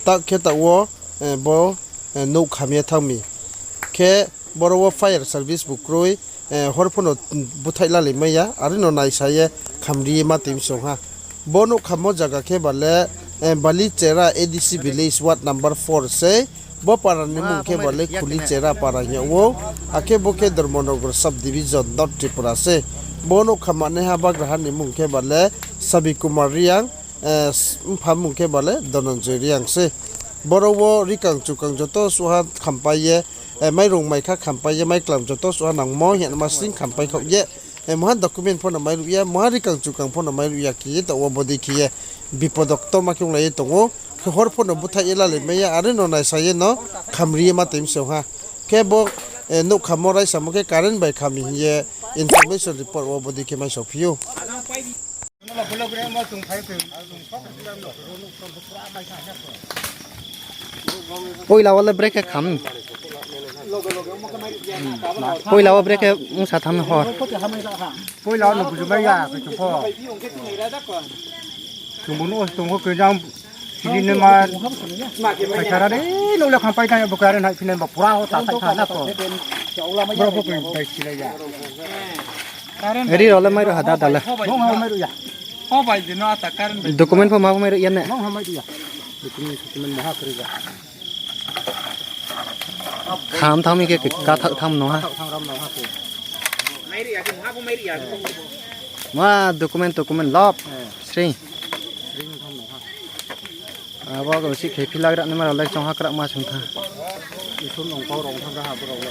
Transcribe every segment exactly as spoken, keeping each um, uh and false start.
Tak khe taoh wo, eh, bo, eh, nouh kham ye thanng mi. Khe boro wo fire service bu kroi, eh, hor pho no búthaih lalai mai ya, are no naisa ye khamri ye ma tui mi se ong ha. Bo nouh khammo zaga khe ba le, eh, Balichera A D C village ward number four sei. Bo para ni mung khe ba le Khulichera para hing yag ou. Akhe bo khe Dharmanagar subdivision, North Tripura sei. Bo nouh khamma naiha bagraha ni mung khe ba le Sabi Kumar Reang, eh, s-, mpha mung khe ba le Dhananjoy Reang sei. Boro wo rikang chukang joto suha khampai ye, eh, mairung maikha khampai ye, maiklam joto suha nangmo hing ye ma sing khampai khaoh ye, eh, muha document pho no mairuh ya, muha rikang chukang pho no mairuh ya khe ye, taoh wo bodei khe ye bipodokto ma khe onglai ye tong ou. Khe hor pho no búthaih ye lalai mai ya, are no naisa ye no khamri ye ma tui mi se ong ha. Khe bo, eh, nouh khammo raisamo khe current bai kham mi hing ye information report wo bodei khe mai saophi ou. Poila wo le brekhe kham. Poila wo brekhe mungsa tham hor. Poila wo no buju mai ya, khe chung pho. Chung bo no tong khe jang sini ne ma. Paisara de, no le khampai thanng ya, bo current hai phinai ba pura ho ta khai thanng na ko. Boro pho koi bai silai ya. Ri rao le mairuh ha da da le. Mong ha mairuh ya. Document pho ma pho mairuh ya ne. Mong ha mairuh ya. Document, document mong ha kri ya. Kham thanng mi khe, khe kathaoh thanng no ha. Kathaoh thanng ram no ha khe. Ma document, document lop. Eh. Sring. Sring thanng no ha. Abo khe si khe philagra ni ma rao le chong ha krak ma sung tha. Isor nong kau rong thanng ha bo rao le.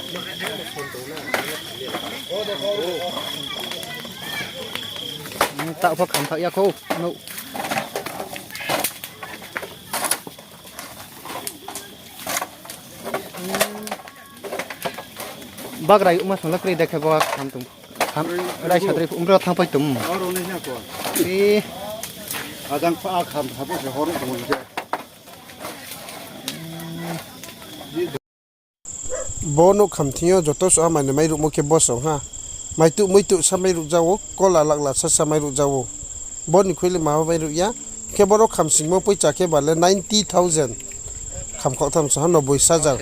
Hmm, taoh pho kham thaoh ya kho. No. Bagrai ma sung la kroi de khe bo kham tong. Kham, rai sadri umra thanngpai tong. E. Ajang pha kham habo se hor tong de. Bo nouh kham thing yo joto suh ha mai ni mairuhmo khe bo se ong ha. Maituh muituh sa mairuh ja ou, kola lakla sa sa mairuh ja ou. Bo ni khui le ma mairuh ya. Khe boro khamsingmo poicha khe ba le ninety thousand. Khamkhaoh tham sa ha noboi hajar.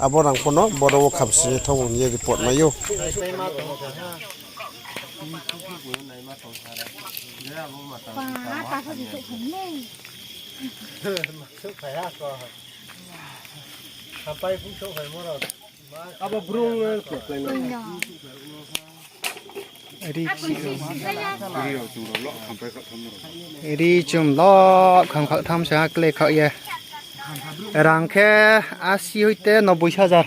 Abo rang pho no boro wo khamsing ye thanng ou hing ye report mai ou. Ri chum lo kham khaoh tham se ha kle khaoh ye. Rang khe asi hoite noboi hajar.